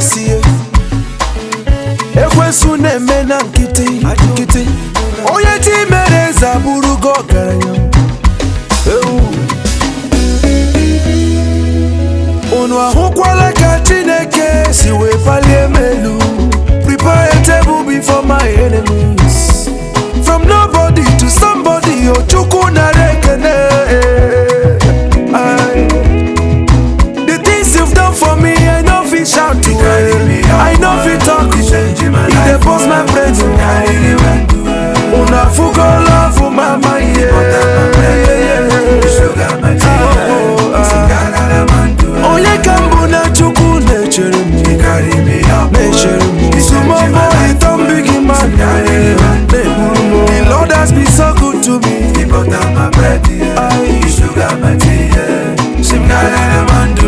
Jizọs, ihe ekwensu na-eme na nkịtị nkịtị. Onye chi mere eze abụrụgo ọgaranya. Ewu. Unu ahụkwala ka Chineke si wee palie m elu. Prepare a table before my enemies. From nobody to somebody, o Chukwu nara ekene.